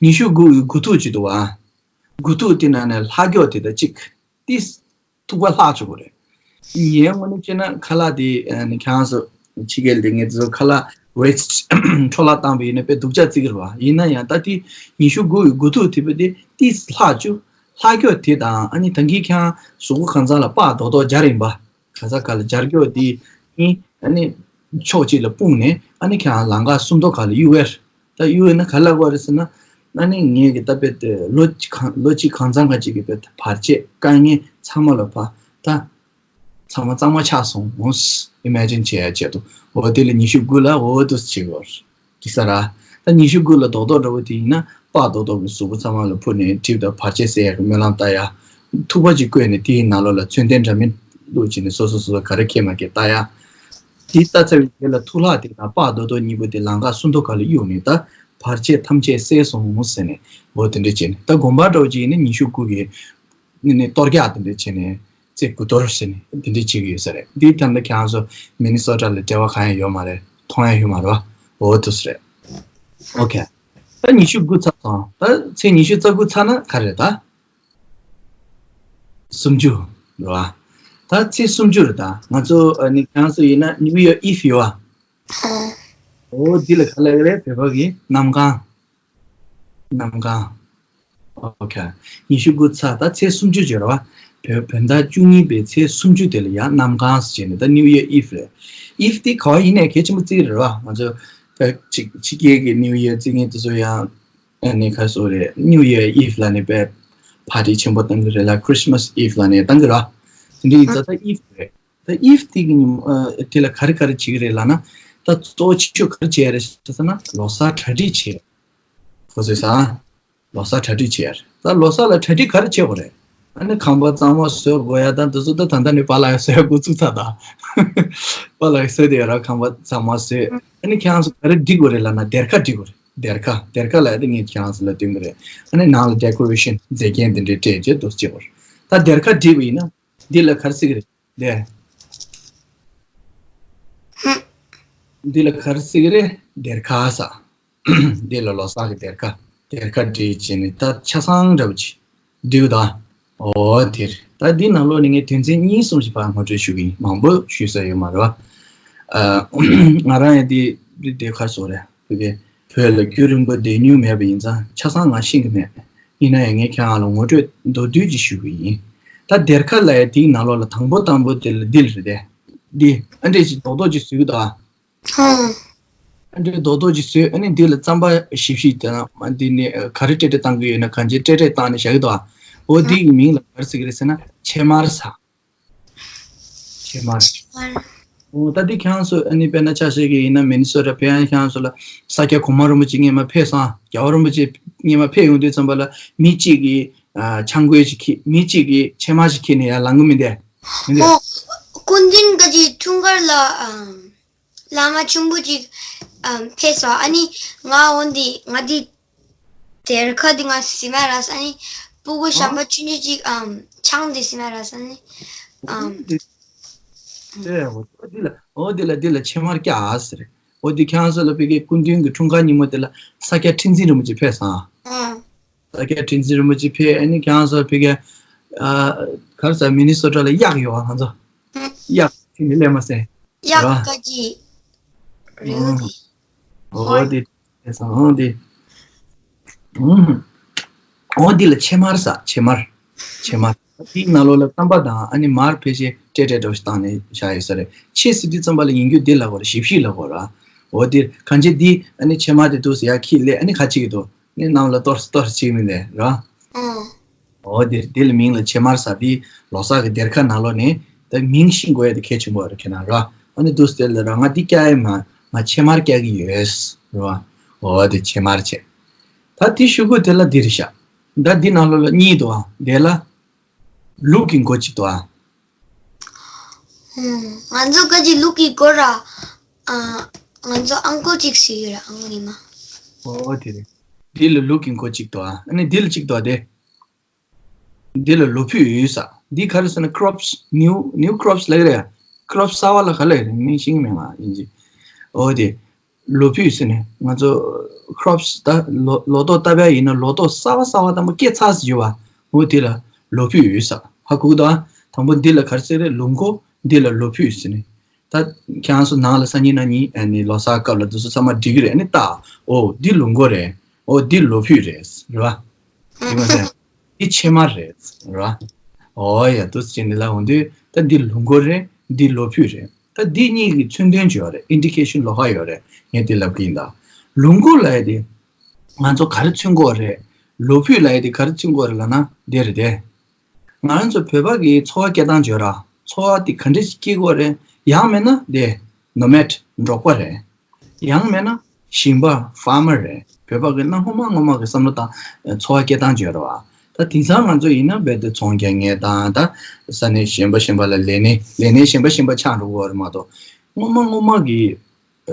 ཉི་ཤུ་དགུ་གི་དགུ་ཐུག་ཅིག་འདུག་བ། དགུ་ཐུག་དེ་ནང་ནས་ལྷག་མགྱོགས་དེ་དང་གཅིག། དེ་ཐུག་པ་ལྷག་བཅུག་གི་རེད། ངའི་ངོས་ནས་བྱས་ན་ཁ་ལག་དེ་ཨ་ནི་ཁྱེད་རང་ཚོ་ཕྱི་རྒྱལ་དེ་ངས་ཚོ་ཁ་ལག་ཝེ་སི་ཊི་འཕྲོ་བརླག་བཏང་བ་ཡིན་ན་དཔེ་སྡུག་ཅག་བརྩི་གི་རེད་བ། ཡིན་ན་ཡང་ད་དེ་ཉི་ཤུ་དགུ་གི་དགུ་ཐུག་དེ་དཔེ་དེ་དེ་ལྷག་བཅུག། ལྷག་མགྱོགས་དེ་དང་ཨ་ནི་ད་གིན་ཁྱེད་རང་གཟུགས་པོ་གང་ཚང་ལ་པགས་རྡོག་རྡོག་སྦྱར་ཡིན་པ། ག་ས་ག་ལ་སྦྱར་མགྱོགས་དེ་གཉིས་ཨ་ནི་ཕྱོགས་གཅིག་ལ་སྤུངས་ནས། ཨ་ནི་ཁྱེད་རང་ལམ་ཁ་སུམ་མདོ་ཁ་ལ་གཡུག་ཡ་རེད། ད་གཡུག་ཡིན་ན་ག་རེ་ལབ་དགོས་རེད་ཟེར་ན། ཨ་ནི་ངས་གི་ད་དཔེ་དེ་ལོ་གཅིག་གང་ལོ་གཅིག་གང་ཚང་ག་ཅིག་གི་དཔེ་བར་ཆད་དཀའ་ངལ་ཚང་མ་ལ་ཕར་ད་ཚང་མ་གཙང་མ་ཆགས་སོང་ངོ་། ཨི་མེ་ཇིན་བྱེད་ཡ་ཆེད་དུ། འོ་དེ་ལ་ཉི་ཤུ་དགུ་ལ་འོ་འདུག་སེ་བྱེད་དགོས་རེད། འགྲིག་ས་རེད། ད་ཉི་ཤུ་དགུ་ལ་རྡོག་རྡོག་འདྲ་བོ་དེ་ཡིན་ན། པགས་རྡོག་རྡོག་གི་གཟུགས་པོ་ཚང་མ་ལ་ཕུལ་ནས་གྲིབ་དང་བར་ཆད་སེལ་ཡ་གི་སྨོན་ལམ་བཏབ་ཡ། ཐུག་པ་ཅིག་བཀོལ་ནས་དེའི་ནང་ལོགས་ལ་མཚོན་རྟེན་འདྲ་མིན་བླུགས་བྱས་ནས་སོ་སོ་སོ་སོ་ག་རེ་ཁེལ་མ་ཁེལ་བལྟ་ཡ། དེ་བལྟ་ཚར་བའི་རྗེས་ལ་ཐུག་ལྷག་དེ་དང་པགས་རྡོག་རྡོག་གཉིས་པོ་དེ་ལམ་ཁ་སུམ་མདོ་ཁ་ལ་གཡུགས་ནས། ད་བར་ཆད་ཐམས་ཅད་སེལ་སོང་ཟེར་ནས། འོ་དེ་འདྲ་བྱས་ནས། ད་དགོན་པ་འདྲ་བོ་ཅིག་ཡིན་ན་ཉི་ཤུ་དགུ་གི་ནི་ནི་གཏོར་རྒྱག་དེ་འདྲ་བྱས་ནས། རྩེ་དགུ་གཏོར་ཟེར་ནས་དེ་འདྲ་བྱེད་ཀྱི་ཡོད་ས་རེད། འདིའི་ཐད་ལ་ཁྱེད་རང་ཚོ་མི་ནི་སོ་ཊ་ལ་འབྲེལ་བ་གང་ཡང་ཡོད་མ་རེད། མཐོང་ཡ་ཡོད་མ་རེད་བ། འོ་འདུག་སེ་རེད། ཨོ་ཁེ། ད་ཉི་ཤུ་དགུ་ཚར་སོང་། ད་ཚེས་ཉི་ཤུ་རྩ་དགུ་ཚར་ན་ག་རེ་རེད་ད། སུམ་ཅུ་རེད་བ། ད་ཚེས་སུམ་ཅུ་རེད་ད། ང་ཚོ་ཨ་ནི་ཁྱེད་རང་ཚོ་ཡིན་ན་ནིའུ་ཡར་ཨིབ་ཡོད་བ། ཨ། འོ་འདི་ལ་ག་ལབ་ཀྱི་རེད། བོད་པ་གི་གནམ་གང་། གནམ་གང་། ཨོ་ཁེ། ཉི་ཤུ་དགུ་ཚར། ད་ཚེས་སུམ་ཅུ་ཅིག་རེད་བ། བོད་བོད་ཟླ་བཅུ་གཉིས་པའི་ཚེས་སུམ་ཅུ་དེ་ལ་ཡང་གནམ་གང་ཟེར་ནས། ད་ནིའུ་ཡར་ཨིབ་རེད། ཨིབ་དེ་ག་བ་ཡིན་ནའི་གལ་ཆེན་པོ་བརྩི་གི་རེད་བ། ང་ཚོ་ད་ཕྱི་ཕྱི་རྒྱལ་གི་ནིའུ་ཡར་བརྩི་མཁན་དེ་ཚོ་ཡང་ཨ་ནི་ག་རེ་ཟེར་དགོས་རེད། ནིའུ་ཡར་ཨིབ་ལབ་ནས་དཔེ་ཕར་ཊི་ཆེན་པོ་གཏོང་གི་རེད་ལ། ཁྲི་སི་མ་སི་ཨིབ་ལབ་ནས་གཏོང་གི་རེད་བ། དེ་འདྲ་ཡིན་ཙང་ད་ཨིབ་རེད། ད་ཨིབ་དེ་གི་ཉིན་མོ་ཨ་དེ་ལ་ག་རེ་ག་རེ་བྱེད་ཀྱི་རེད་ལབ་ན། ད་གཙོ་བོ་ཆེ་ཤོས་ག་རེ་བྱེད་ཡ་རེད་ཟེར་ན། ལོ་གསར་གྲ་སྒྲིག་བྱེད། གོ་སོང་ངས། ལོ་གསར་གྲ་སྒྲིག་བྱེད་ཡ་རེད། ད་ལོ་གསར་ལ་གྲ་སྒྲིག་ག་རེ་བྱེད་དགོས་རེད། ཨ་ནི་ཁང་པ་གཙང་མ་བཟོ་དགོས་ཡ་དང་དེ་ཚོ། ད་ད་ལྟ་ནས་པཱ་ལགས་བཟོ་ཡ་འགོ་བཙུགས་ཚར་ད། པཱ་ལགས་བཟོས་བསྡད་ཡོད་ར། ཁང་པ་གཙང་མ་བཟོས། ཨ་ནི་ཁྱེད་རང་ཚོ་ག་རེ་སྒྲིག་དགོས་རེད་ལབ་ན། སྡེར་ཁ་སྒྲིག་དགོས་རེད། སྡེར་ཁ། སྡེར་ཁ་ལབ་ཡ་དེ་ངས་ཁྱེད་རང་ཚོ་ལ་སྟོན་གི་རེད། ཨ་ནི་ནང་ལ་ཌེ་ཀོ་རེ་ཤན་མཛེས་རྒྱན་དེ་འདྲ་སྤྲས་བྱས་འདུག་སེ་བྱེད་དགོས་རེད། ད་སྡེར་ཁ་སྒྲིག་པ་ཡིན་ན་འདི་ལ་ག་རེ་ཟེར་གི་རེད། འདི། འདི་ལ་ག་རེ་ཟེར་གི་རེད། སྡེར་ཁ་ཟེར། འདི་ལ་ལོ་གསར་གྱི་སྡེར་ཁ། སྡེར་ཁ་སྒྲིག་བྱས་ནས་ད་ཆ་ཚང་འདྲ་བོ་ཅིག་སྒྲིག་དང་། ཨོ་དེ་རེད། ད་འདི་ནང་ལོགས་ནས་ངས་དོན་ཚན་གཉིས་གསུམ་ཞིག་ཕར་ངོ་སྤྲོད་ཞུ་གི་ཡིན། མང་པོ་ཞུས་ས་ཡོད་མ་རེད་བ། ཨ། ང་རང་ཡང་འདི་འདི་དེ་ག་རེ་ཟེར་དགོས་རེད། བོད་ཀྱི་བོད་ལ་རྒྱུན་རིང་པོ་བསྡད་མྱོང་མེད་པ་ཡིན་ཙང་ཆ་ཚང་ང་ཤེས་ཀྱི་མེད། ཡིན་ན་ཡང་ངས་ཁྱེད་རང་ལ་ངོ་སྤྲོད་མདོར་བསྡུས་ཅིག་ཞུ་གི་ཡིན། ད་སྡེར་ཁ་ལབ་ཡ་དེའི་ནང་ལོགས་ལ་དང་པོ་དང་པོ་དེ་ལ་འདི་ལ་རེད་དེ། འདི་ཨ་འདྲས་ཅིག་རྡོག་རྡོག་ཅིག་བཟོས་ཀྱི་འདུག་ཨ། ཧུམ། ཨ་འདྲས་རྡོག་རྡོག་ཅིག་བཟོས། ཨ་ནི་འདི་ལ་རྩམ་པ་ཞིབ་ཞིབ་དེ་ན་འདི་ནི་ག་རེ་སྤྲེལ་སྤྲེལ་བཏང་གི་ཡོད་ན་གང་ཅི་སྤྲེལ་སྤྲེལ་བཏང་ནས་བཞག་གི་འདུག་ཨ། འོ་འདི་ཡི་མིང་ལ་ག་རེ་ཟེར་གི་རེད་ཟེར་ན་ཕྱེ་མར་ཟེར། ཕྱེ་མར། ཕྱེ་མར། འོ་ད་འདི་ཁྱེད་རང་ཚོ་ཨ་ནི་དཔེར་ན་ཆ་བཞག་གི་ཡིན་ན་མི་ནི་སོ་ཊ་ཕེབས་ཡ་ཁྱེད་རང་ཚོ་ལ་ས་སྐྱ་གོང་མ་རིན་པོ་ཆེ་སྔོན་མ་ཕེབས་སོང་། རྒྱལ་བ་རིན་པོ་ཆེ་སྔོན་མ་ཕེབས་ཡོང་དུས་ཙམ་པ་ལ་མི་གཅིག་གིས་ཨ་ཆང་གོས་ཅིག་ཁྱེར། མི་གཅིག་གིས་ཕྱེ་མར་ཞིག་ཁྱེར་ནས་ཡར་ལངས་གི་མི་འདུག་མི་འདུག་ཨོ། སྐུ་མདུན་ག་ཅིག་འཁྲུངས་སྐར་ལ་ཨམ། བླ་མ་ཆེན་པོ་ཅིག་ཨམ་ཕེབས་སོང་། ཨ་ནི་ང་འོ་འདི་ང་འདི་སྡེར་ཁ་འདི་ང་ཟིན་མ་རག་སོང་། ཨ་ནི་སྤུ་གུ་གཞན་པ་ཆུང་ཆུང་ཅིག་ཨམ་ཆང་འདི་ཟིན་མ་རག་སོང་། ཨ་ནི་ཨམ། འདི་ཨེ་འོ་འདི་ལ་འོ་འདི་ལ་འདི་ལ་ཕྱེ་མར་སྐྱ་ཟེར། འོ་འདི་ཁྱེད་རང་ཚོ་ལ་ཕ་གིའི་སྐུ་མདུན་གྱི་འཁྲུངས་སྐར་ཉིན་མོ་དེ་ལ་ས་སྐྱ་ཁྲི་འཛིན་རིན་པོ་ཆེ་ཕེབས་སོང་། ཨ། ས་སྐྱ་ཁྲི་འཛིན་རིན་པོ་ཆེ་ཕེབས། ཨ་ནི་ཁྱེད་རང་ཚོ་ཕ་གི་ཨ་ག་རེ་ཟེར། མི་ནི་སོ་ཊ་ལ་གཡག་ཡོད་པ། ང་ཚོ་གཡག་ཁྱེར་ནས་སླེབས་མ་སོང་། གཡག་ར། ག་ཅི་རེད་འོ་འདི། འོ་འདི། ཨོ་འདི། ཨོ་འདི་ལ་ཕྱེ་མར་ཟེར། ཕྱེ་མར། ཕྱེ་མར། འདིའི་ནང་ལོགས་ལ་རྩམ་པ་དང་ཨ་ནི་མར་ཕལ་ཆེར་སྤྲེལ་སྤྲེལ་འདྲ་བོ་ཞིག་བཏང་ནས་བཞག་ཡོད་ས་རེད། ཕྱེ་ཟེར་དུས་ཙམ་པ་ལ་ཡིན་རྒྱུ་འདི་ལབ་དགོས་རེད། ཞིབ་ཞིབ་ལབ་དགོས་རེད། འོ་འདི་གང་ཅི་འདི་ཨ་ནི་ཕྱེ་མར་དེ་འདུག་སེ་ཡར་ཁྱེར་སླེབས། ཨ་ནི་ཁ་ཕྱེ་གི་འདུག་ཨ་ནི་ནང་ལ་གཏོར་གཏོར་བྱེད་མི་འདུག་ར། ཨང་། འོ་དེ་དེ་ལ་མིང་ལ་ཕྱེ་མར་ཟེར། དེ་ལོ་གསར་གྱི་སྡེར་ཁ་ནང་ལོགས་ནས་ད་མིང་ཤེས་དགོས་ཡ་དེ་གལ་ཆེན་པོ་རེད། ཁྱེད་རང་ར། ཨ་ནི་འདུག་སེ་ལ་ར་ང་འདི་བཀྱག་ཡ་མ་ང་ཕྱེ་མར་བཀྱག་གི་ཡོད་ར། འོ་དེ་ཕྱེ་མར་བྱས། ད་དེ་ཤོག་གུ་དེ་ལ་འདི་རེད་ཤག་ད་འདི་ནང་ལོགས་ལ་གཉིས་འདུག་ཨ། དེ་ལ་ལུག་གི་མགོ་གཅིག་འདུག་ཨ། ཧུམ། ང་ཚོ་ག་ཅི་ལུག་གི་མགོ་ར། ཨ། ང་ཚོ་ཨང་ཀོ་གཅིག་ཟེར་གྱི་ར། ཨང་ཀོ་ཉི་མ། འོ་དེ་རེད། འདི་ལ་ལུག་གི་མགོ་གཅིག་འདུག་ཨ། ཨ་ནི་འདི་ལ་གཅིག་འདུག་ཨ། དེ། འདི་ལ་ལོ་ཕུད་ཟེར། འདི་ག་རེ་ཟེར་ན་ཀྲོབ་སི། ནིའུ་ནིའུ་ཀྲོབ་སི་ལབ་ཀྱི་རེད། ཀྲོབ་སི་གསར་པ་ལ་ག་ལབ་ཀྱི་རེད། མིང་ཤེས་ཀྱི་མེད་ང་དབྱིན་ཇི། འོ་དེ། ལོ་ཕུད་ཟེར་ནས་ང་ཚོ་ཀྲོབ་སི་ད་ལོ་ལོ་ཏོག་བཏབ་ཡ་ཡིན་ན་ལོ་ཏོག་གསར་པ་གསར་པ་དང་པོ་སྐྱེ་ཚར་ཟེར་ཡོད་པ། འོ་དེ་ལ་ལོ་ཕུད་ཟེར། ཧ་གོ་གི་འདུག་ཨ། དང་པོ་འདི་ལ་ག་རེ་ཟེར་རེད། ལུག་མགོ། འདི་ལ་ལོ་ཕུད་ཟེར་ནས། ད་ཁྱེད་རང་ཚོ་ནང་ལ་སང་ཉིན་གནངས་ཉིན་ཨ་ནི་ལོ་གསར་སྐབས་ལ་འདི་ཚོ་ཚང་མ་འགྲིག་གི་རེད། ཨ་ནི་ལྟ། འོ་འདི་ལུག་མགོ་རེད། འོ་འདི་ལོ་ཕུད་རེད། རེད་པ། ཡིན་མ་རེད། འདི་ཕྱེ་མར་རེད། རེད་པ། འོ་ཡ། འདུག་སེ་བྱས་ནས་ལབ་འོང་དུས་ད་འདི་ལུག་མགོ་རེད། འདི་ལོ་ཕུད་རེད། ད་འདི་གཉིས་ཀྱི་མཚོན་དོན་ཅིག་ཡོད་རེད། ཨིན་ཌི་ཀེ་ཤན་ལོགས་ཀ་ཡོད་རེད། ངས་འདི་ལབ་ཀྱི་ཡིན་ད། ལུག་མགོ་ལབ་ཡ་དེ་ང་ཚོ་ག་རེ་མཚོན་གྱི་ཡོད་རེད། ལོ་ཕུད་ལབ་ཡ་དེ་ག་རེ་མཚོན་གྱི་ཡོད་རེད་ལབ་ན་འདི་རེད་དེ། ང་རང་ཚོ་བོད་པ་གི་འཚོ་བ་སྐྱེལ་སྟངས་བརྗོད་ར། འཚོ་བ་དེ་ག་འདྲ་ཞིག་སྐྱེལ་དགོས་རེད། ཡང་མིན་ན་དེ་ནོ་མེཌ་འབྲོག་པ་རེད། ཡང་མིན་ན་ཞིང་པ་ཕར་མར་རེད། བོད་པ་གི་གནའ་སྔོན་མ་སྔོན་མ་གི་བསམ་བློ་དང་འཚོ་བ་སྐྱེལ་སྟངས་བརྗོད་ར་བ། ད་དེང་སང་ང་ཚོ་ཡིན་ན་རྦད་དེ་ཚོང་རྒྱག་མཁན་དང་ད་ས་གནས་གཞན་པ་གཞན་པ་ལ་ལས་གནས་ལས་གནས་གཞན་པ་གཞན་པ་ཆགས་འགྲོ་གི་ཡོད་རེད་མ་གཏོགས། སྔོན་མ་སྔོན་མ་གི་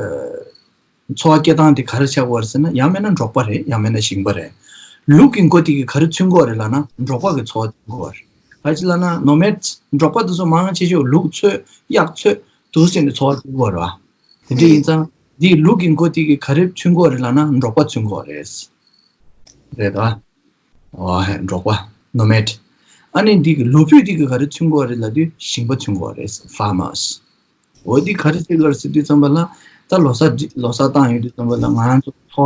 ཨ། འཚོ་བ་སྐྱེལ་སྟངས་དེ་ག་རེ་ཆགས་ཀྱི་ཡོད་རེད་ཟེར་ན་ཡང་མིན་ན་འབྲོག་པ་རེད། ཡང་མིན་ན་ཞིང་པ་རེད། ལུག་གི་མགོ་དེ་གིས་ག་རེ་མཚོན་གྱི་ཡོད་རེད་ལབ་ན་འབྲོག་པ་གི་འཚོ་བ་མཚོན་གྱི་ཡོད་རེད། ག་ཅི་ལབ་ན་ནོ་མེཌ་འབྲོག་པ་དེ་ཚོ་མང་ཆེ་ཤོས་ལུག་འཚོས་གཡག་འཚོས་འདུག་སེ་ནས་འཚོ་བ་སྐྱེལ་གྱི་ཡོད་རེད་བ། དེ་འདྲ་ཡིན་ཙང་འདིས་ལུག་གི་མགོ་དེ་གིས་ག་རེ་མཚོན་གྱི་ཡོད་རེད་ལབ་ན་འབྲོག་པ་མཚོན་གྱི་ཡོད་རེད། རེད་དོ། འོ་འབྲོག་པ། ནོ་མེཌ། ཨ་ནི་འདི་གི་ལོ་ཕུད་འདི་གི་ག་རེ་མཚོན་གྱི་ཡོད་རེད་ལབ་དུས་ཞིང་པ་མཚོན་གྱི་ཡོད་རེད། ཕར་མར་སི། འོ་འདི་ག་རེ་བྱེད་ཀྱི་ཡོད་རེད་ཟེར་དུས་ཙམ་པ་ལ་ད་ལོ་གསར་འདི་ལོ་གསར་བཏང་ཡོང་དུས་ཙམ་པ་ལ་ང་རང་ཚོ་འཚོ་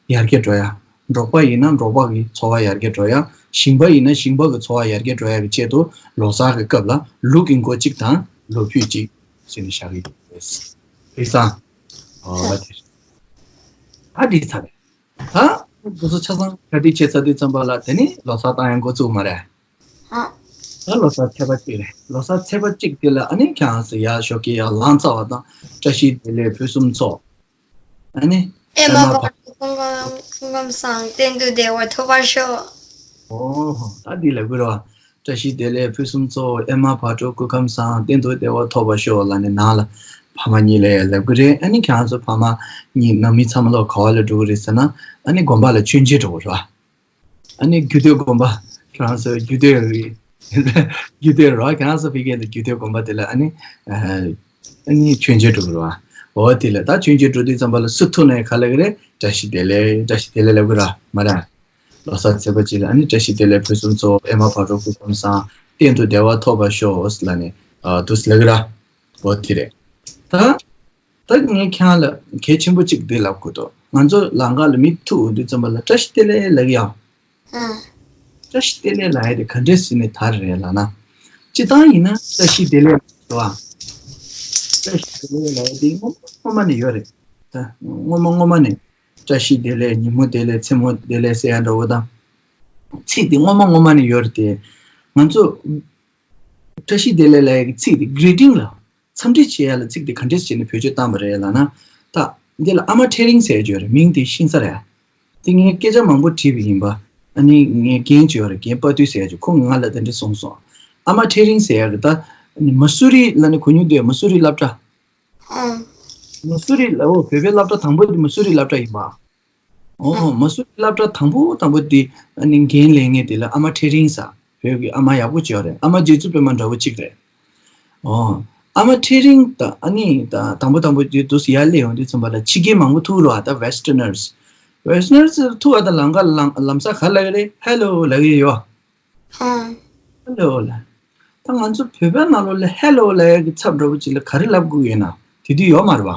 བ་ཡར་རྒྱས་འགྲོ་ཡ། འབྲོག་པ་ཡིན་ན་འབྲོག་པ་གི་འཚོ་བ་ཡར་རྒྱས་འགྲོ་ཡ། ཞིང་པ་ཡིན་ན་ཞིང་པ་གི་འཚོ་བ་ཡར་རྒྱས་འགྲོ་ཡ་གི་ཆེད་དུ་ལོ་གསར་གི་སྐབས་ལ་ལུག་གི་མགོ་གཅིག་དང་ལོ་ཕུད་གཅིག་ཟེར་ནས་བཞག་གི་ཡོད་རེད། རེད་སོང་། འོ་དེ་རེད། ད་འདི་ཚར་རེད། ད་འདི་ཚོ་ཆ་ཚང་གྲ་སྒྲིག་བྱས་ཚར་དུས་ཙམ་པ་ལ་དེ་ནི་ལོ་གསར་བཏང་ཡང་འགོ་བཙུགས་མ་རེད། ཨ། ད་ལོ་གསར་ཚེས་པ་གཅིག་རེད། ལོ་གསར་ཚེས་པ་གཅིག་དེ་ལ་ཨ་ནི་ཁྱེད་རང་ཚོ་ཡར་ཞོགས་ཀས་ཡར་ལངས་ཚར་བ་དང་བཀྲ་ཤིས་བདེ་ལེགས་ཕུན་སུམ་ཚོགས། ཨ་ནི་ཨེ་མ་ཨེ་མ་བ་བ་ཕུན་སུམ་ཚོགས། ཕུན་སུམ་ཚོགས། གཏན་དུ་བདེ་བ་ཐོབ་པར་ཤོག། ཨོ་ཧོ། ད་འདི་ལབ་དགོས་རེད་བ། བཀྲ་ཤིས་བདེ་ལེགས་ཕུན་སུམ་ཚོགས། ཨེ་མ་བག་དྲོ་སྐུ་ཁམས་བཟང་། གཏན་དུ་བདེ་བ་ཐོབ་པར་ཤོག་ལབ་ནས་ནང་ལ་ཕ་མ་གཉིས་ལ་ལབ་དགོས་རེད། ཨ་ནི་ཁྱེད་རང་ཚོ་ཕ་མ་གཉིས་ནང་མི་ཚང་མ་ལོག་ག་བ་ལ་འགྲོ་གི་རེད་ཟེར་ན་ཨ་ནི་དགོན་པ་ལ་མཆོད་མཇལ་འགྲོ་གི་རེད་བ། ཨ་ནི་རྒྱུད་སྟོད་དགོན་པ། ཁྱེད་རང་ཚོ་རྒྱུད་སྟོད་རེད། རྒྱུད་སྟོད་རེད་བ། ཁྱེད་རང་ཚོ་ཕ་གིའི་རྒྱུད་སྟོད་དགོན་པ་དེ་ལ་ཨ་ནི་ཨ་ནི་མཆོད་མཇལ་འགྲོ་གི་རེད་བ། འོ་དེ་ལ་ད་མཆོད་མཇལ་འགྲོ་དུས་ཙམ་པ་ལ་སུ་ཐུག་ན་ཡང་ག་ལབ་གི་རེད། བཀྲ་ཤིས་བདེ་ལེགས། བཀྲ་ཤིས་བདེ་ལེགས་ལབ་གི་རེད་མ་རེད། ལོ་གསར་ཚེས་པ་གཅིག་ལ་ཨ་ནི་བཀྲ་ཤིས་བདེ་ལེགས། ཕུན་སུམ་ཚོགས། ཨེ་མ་བག་དྲོ་སྐུ་ཁམས་བཟང་། གཏན་དུ་བདེ་བ་ཐོབ་པར་ཤོག་ལབ་ནས་ཨ་འདུག་ཟེར་ལབ་ཀྱི་ར། འོ་དེ་རེད། ད་ད་ངས་ཁྱེད་རང་ལ་གལ་ཆེན་པོ་གཅིག་འདི་ལབ་དགོས་འདུག་ང་ཚོ་ལམ་ཁ་ལ་མི་ཐུག་འོང་དུས་ཙམ་པ་ལ་བཀྲ་ཤིས་བདེ་ལེགས་ལབ་ཀྱི་ཡ། ཨང་། བཀྲ་ཤིས་བདེ་ལེགས་ལབ་ཡ་དེ་ག་འདྲས་ཟེར་ནས་དར་རེད་ལབ་ན། སྤྱིར་བཏང་ཡིན་ན་བཀྲ་ཤིས་བདེ་ལེགས་ལབ་ཀྱི་ཡ། བཀྲ་ཤིས་བདེ་ལེགས་ལབ་ཡ་དེ་སྔོན་མ་སྔོན་མ་ནས་ཡོད་རེད། ད་སྔོན་མ་སྔོན་མ་ནས་བཀྲ་ཤིས་བདེ་ལེགས། ཉིན་མོ་བདེ་ལེགས། མཚན་མོ་བདེ་ལེགས་ཟེར་ཡ་འདྲ་བོ་དང་། ཚིག་དེ་སྔོན་མ་སྔོན་མ་ནས་ཡོད་རེད་དེ། ང་ཚོ་བཀྲ་ཤིས་བདེ་ལེགས་ལབ་ཡ་གི་ཚིག་དེ་greeting་ལ། འཚམས་འདྲི་བྱེད་ཡ་ལ་ཚིག་དེ་ག་འདྲས་བྱས་ནས་བེད་སྤྱོད་བཏང་བ་རེད་ལབ་ན། ད་འདི་ལ་ཨ་མ་ཁྲེ་རིང་ཟེར་ཡ་ཅིག་ཡོད་རེད། མིང་དེ་ཤིང་ཚ་རེད། དེ་ངས་སྐད་ཆ་མང་པོ་དྲིས་པ་ཡིན་པ། ཨ་ནི་ངའི་རྒན་ཅིག་ཡོད་རེད། རྒན་དཔའ་བརྟུལ་ཟེར་ཡ་ཅིག་ཁོང་གིས་ང་ལ་དེ་འདྲ་གསུངས་སོང་། ཨ་མ་ཁྲེ་རིང་ཟེར་ཡ་གི་ད་ཨ་ནི་མ་སུ་རི་ལབ་ནས་གོ་མྱོང་འདུག་མ་སུ་རི་སློབ་གྲྭ། ཨང་། མ་སུ་རི་ལ། འོ། བོད་པའི་སློབ་གྲྭ་དང་པོ་དེ་མ་སུ་རི་སློབ་གྲྭ་ཡིན་པ། ཨོ། ཨང་། མ་སུ་རི་སློབ་གྲྭ་དང་པོ་དང་པོ་དེ་ཨ་ནི་འགན་ལེན་མཁན་དེ་ལ་ཨ་མ་ཁྲེ་རིང་ཟེར། བོད་ཀྱི་ཨ་མ་ཡག་པོ་ཅིག་ཡོད་རེད། ཨ་མ་རྗེ་བཙུན་པད་མ་འདྲ་བོ་གཅིག་རེད། ཨོ། ཨ་མ་ཁྲེ་རིང་ད་ཨ་ནི་ད་དང་པོ་དང་པོ་དེ་འདུག་སེ་ཡར་སླེབས་ཡོང་དུས་ཙམ་པ་ལ་ཕྱི་རྒྱལ་མང་པོ་ཐུག་རེད་བ། ད་Westerners། Westerners་ཐུག་པ་དང་ལམ་ཁ་ལམ་ལམ་སང་ག་རེ་ལབ་ཀྱི་རེད། Hello་ལབ་ཀྱི་ཡོད། ཨང་། Hello་ལབ། ད་ང་ཚོ་བོད་པའི་ནང་ལོགས་ལ་Hello་ལབ་ཡ་གི་ཚབ་འདྲ་བོ་ཅིག་ལ་ག་རེ་ལབ་དགོས་ཡོད་ན། དེ་དུས་ཡོད་མ་རེད་བ།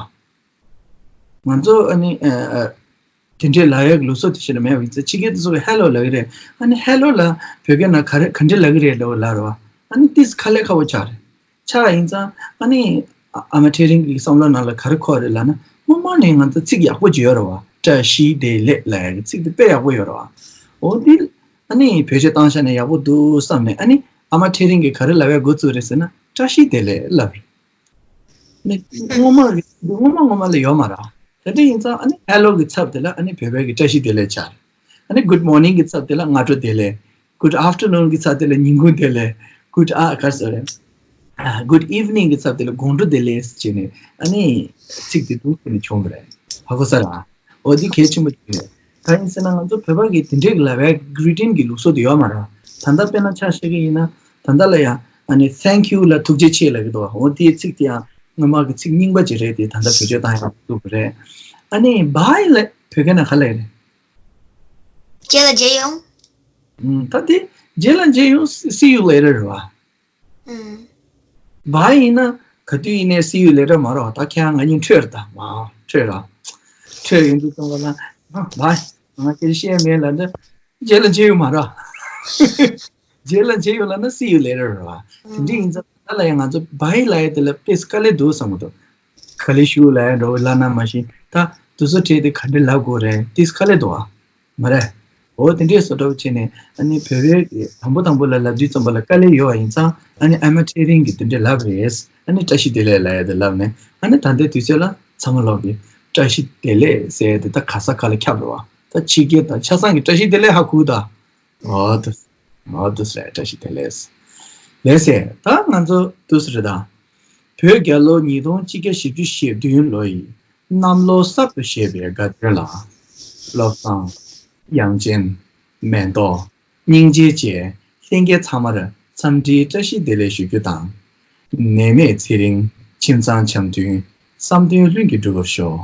ང་ཚོ་ཨ་ནི་ཨ་ཨ་དེ་འདྲའི་ལབ་ཡ་གི་ལུགས་སྲོལ་དེ་ཤེས་ན་མེད་པ་ཡིན་ཙང་། ཕྱི་རྒྱལ་དེ་ཚོ་གིས་Hello་ལབ་ཀྱི་རེད། ཨ་ནི་Hello་ལ་བོད་སྐད་ནང་ག་རེ་ག་འདྲ་ལབ་ཀྱི་རེད་ལབ་ལབ་རེད་བ། ཨ་ནི་ཏིས་དཀའ་ལས་ཁག་པོ་ཆགས་རེད། ཆགས་ཡིན་ཙང་ཨ་ནི་ཨ་ཨ་མ་ཁྲེ་རིང་གི་བསམ་བློ་ནང་ལ་ག་རེ་འཁོར་རེད་ལབ་ན། སྔོན་མ་ནས་ང་ཚོ་ཚིག་ཡག་པོ་ཅིག་ཡོད་རེད་བ། བཀྲ་ཤིས་བདེ་ལེགས་ལབ་ཡ་གི་ཚིག་དེ་དཔེ་ཡག་པོ་ཡོད་རེད་བ། འོ་དེ་ཨ་ནི་བེད་སྤྱོད་བཏང་ཤག་ན་ཡག་པོ་འདུག་བསམ་ནས། ཨ་ནི་ཨ་མ་ཁྲེ་རིང་གིས་ག་རེ་ལབ་ཡ་འགོ་བཙུགས་རེད་ཟེར་ན། བཀྲ་ཤིས་བདེ་ལེགས་ལབ་རེད། ནི་སྔོན་མ་གི་སྔོན་མ་སྔོན་མ་ལ་ཡོད་མ་རེད། དེ་འདྲ་ཡིན་ཙང་ཨ་ནི་Hello་གི་ཚབ་དེ་ལ་ཨ་ནི་བོད་པའི་གི་བཀྲ་ཤིས་བདེ་ལེགས་ཆགས་རེད། ཨ་ནི་Good morning་གི་ཚབ་དེ་ལ་སྔ་དྲོ་བདེ་ལེགས། Good afternoon་གི་ཚབ་དེ་ལ་ཉིན་གུང་བདེ་ལེགས། Good ཨ་ག་རེ་ཟེར་རེད། ཨ་Good evening་གི་ཚབ་དེ་ལ་དགོང་དྲོ་བདེ་ལེགས་བྱས་ནས། ཨ་ནི་ཚིག་དེ་འདུག་སེ་ནས་བྱུང་བ་རེད། ཧ་གོ་ས་རེད། འོ་འདི་གལ་ཆེན་པོ་ཅིག་རེད། གང་ཡིན་ཟེར་ན་ང་ཚོ་བོད་པ་གི་དེ་འདྲའི་གི་ལབ་ཡ་greeting་གི་ལུགས་སྲོལ་དེ་ཡོད་མ་རེད། ད་ལྟ་དཔེར་ན་ཆ་བཞག་གི་ཡིན་ན། ད་ལྟ་ལ་ཡང་ཨ་ནི་Thank you་ལ་ཐུགས་རྗེ་ཆེ་ལབ་ཀྱི་འདུག་འོ་དེའི་ཚིག་དེ་ཡང་སྔོན་མ་གི་ཚིག་རྙིང་པ་ཅིག་རེད་དེ། ད་ལྟ་བེད་སྤྱོད་བཏང་ཡག་འདུག་གི་རེད། ཨ་ནི་Bye་ལ་བོད་སྐད་ནང་ག་ལབ་ཀྱི་རེད། རྗེས་ལ་མཇལ་ཡོང་། ཨུམ། ད་དེ་རྗེས་ལ་མཇལ་ཡོང་། See you later་རེད་བ། ཨུམ། Bye་ཡིན་ན་ག་དུས་ཡིན་ནའི་See you later་མ་རེད་བ། ད་ཁྱེད་རང་ང་གཉིས་འཕྲད་རེད་ད། མ་འཕྲད་ར། འཕྲད་ཡོང་དུས་ཙམ་པ་ལ་Bye། ང་ཁྱེད་བཤད་མེད་ལབ་ན་རྗེས་ལ་མཇལ་ཡོང་མ་རེད། རྗེས་ལ་མཇལ་ཡོང་ལབ་ན་See you later་རེད་བ། དེ་འདྲ་ཡིན་ཙང་ད་ལ་ཡང་ང་ཚོ་Bye་ལབ་ཡ་དེ་ལ་དཔེ་དཀའ་ལས་འདུག་བསམ་གྱི་འདུག་ག་ལེ་ཤུ་ལབ་ཡ་འདྲ་བོ་ལབ་ན་མ་གཞི། ད་དུས་ཚོད་སྤྲད་དེ་ག་འདྲ་ལབ་དགོས་རེད། དེ་དཀའ་ལས་འདུག་བ། མ་རེད། འོ་དེ་འདྲའི་བཟོ་འདྲ་བོ་བྱས་ནས། ཨ་ནི་བོད་པའི་དང་པོ་དང་པོ་ལ་ལབ་དུས་ཙམ་པ་ལ་དཀའ་ལས་ཡོད་པ་ཡིན་ཙང་། ཨ་ནི་ཨ་མ་ཁྲེ་རིང་གིས་དེ་འདྲ་ལབ་རེད། ཨ་ནི་བཀྲ་ཤིས་བདེ་ལེགས་ལབ་ཡ་དེ་ལབ་ནས། ཨ་ནི་ད་ལྟའི་དུས་ཚོད་ལ་ཚང་མ་ལོག་གིས་བཀྲ་ཤིས་བདེ་ལེགས་ཟེར་ཡ་དེ་ད་ག་ས་ག་ལ་ཁྱབ་རེད་བ། ད་ཕྱི་རྒྱལ་དང་ཆ་ཚང་གིས་བཀྲ་ཤིས་བདེ་ལེགས་ཧ་གོ་གི་ད། འོ་དེ། འོ་དེ་རེད། བཀྲ་ཤིས་བདེ་ལེགས། ལགས་སེ། ད་ང་ཚོ་དུས་རེད་ད། བོད་རྒྱལ་ལོ་ཉིས་སྟོང་གཅིག་བརྒྱ་བཞི་བཅུ་ཞེ་བདུན་ལོ་ཡི་གནམ་ལོ་གསར་དུ་བཞད་པའི་དགའ་སྟོན་ལ། བློ་བཟང་། དབྱངས་ཅན། མེ་ཏོག་སྙིང་རྗེ་བཅས་ལྷན་རྒྱས་ཚང་མར་འཚམས་འདྲིའི་བཀྲ་ཤིས་བདེ་ལེགས་ཞུ་རྒྱུ་དང་། ནད་མེད་ཚེ་རིང་། ཁྱིམ་ཚང་འཆམ་མཐུན། བསམ་དོན་ལྷུན་གྱིས་འགྲུབ་པར་ཤོག།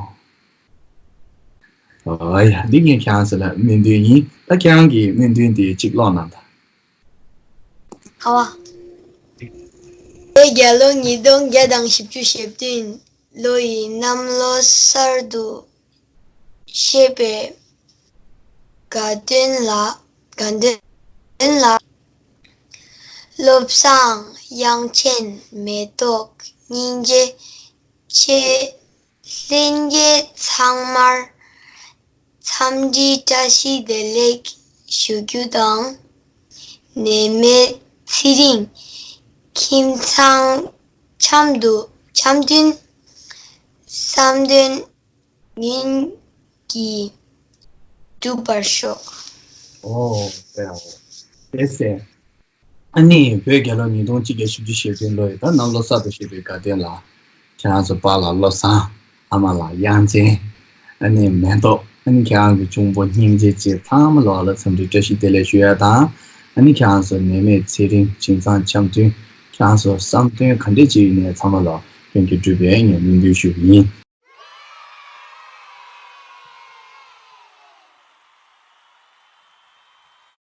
ཨོ་ཡ། འདི་ངས་ཁྱེད་རང་ཚོ་ལ་སྨོན་འདུན་ཡིན། ད་ཁྱེད་རང་གིས་སྨོན་འདུན་དེ་གཅིག་ཀློག་གནང་དང་། ཨ་བ། བོད་རྒྱལ་ལོ་ཉིས་སྟོང་བརྒྱ་དང་བཞི་བཅུ་ཞེ་བདུན་ལོ་ཡི་གནམ་ལོ་གསར་དུ་བཞད་པའི་དགའ་སྟོན་ལ། དགའ་སྟོན་ལ། བློ་བཟང་། དབྱངས་ཅན། མེ་ཏོག་སྙིང་རྗེ་བཅས་ལྷན་རྒྱས་ཚང་མར་འཚམས་འདྲིའི་བཀྲ་ཤིས་བདེ་ལེགས་ཞུ་རྒྱུ་དང་། ནད་མེད་ཚེ་རིང་། ཁྱིམ་ཚང་འཆམ་དུ་འཆམ་མཐུན། བསམ་དོན་ལྷུན་གྱིས་འགྲུབ་པར་ཤོག། ཨོ། དཔེ་ཡག་པོ། ལགས་སེ། ཨ་ནི་བོད་རྒྱལ་ལོ་ཉིས་སྟོང་གཅིག་བརྒྱ་བཞི་བཅུ་ཞེ་བདུན་ལོ་ཡི་ད་གནམ་ལོ་གསར་དུ་བཞད་པའི་དགའ་སྟོན་ལ། ཁྱེད་རང་ཚོ་པཱ་ལགས་བློ་བཟང་། ཨ་མ་ལགས་དབྱངས་ཅན། ཨ་ནི་མེ་ཏོག་ཨ་ནི་ཁྱེད་རང་གི་གཅུང་པོ་སྙིང་རྗེ་བཅས་ཚང་མ་ལོག་ལ་འཚམས་འདྲི་བཀྲ་ཤིས་བདེ་ལེགས་ཞུ་ཡ་དང་། ཨ་ནི་ཁྱེད་རང་ཚོ་ནད་མེད་ཚེ་རིང་། ཁྱིམ་ཚང་འཆམ་མཐུན། ཁྱེད་རང་ཚོ་བསམ་དོན་ག་འདྲས་ཅིག་ཡིན་ནའི་ཚང་མ་ལོག་ལྷུན་གྱིས་འགྲུབ་པའི་ངས་སྨོན་འདུན་ཞུ་གི་ཡིན།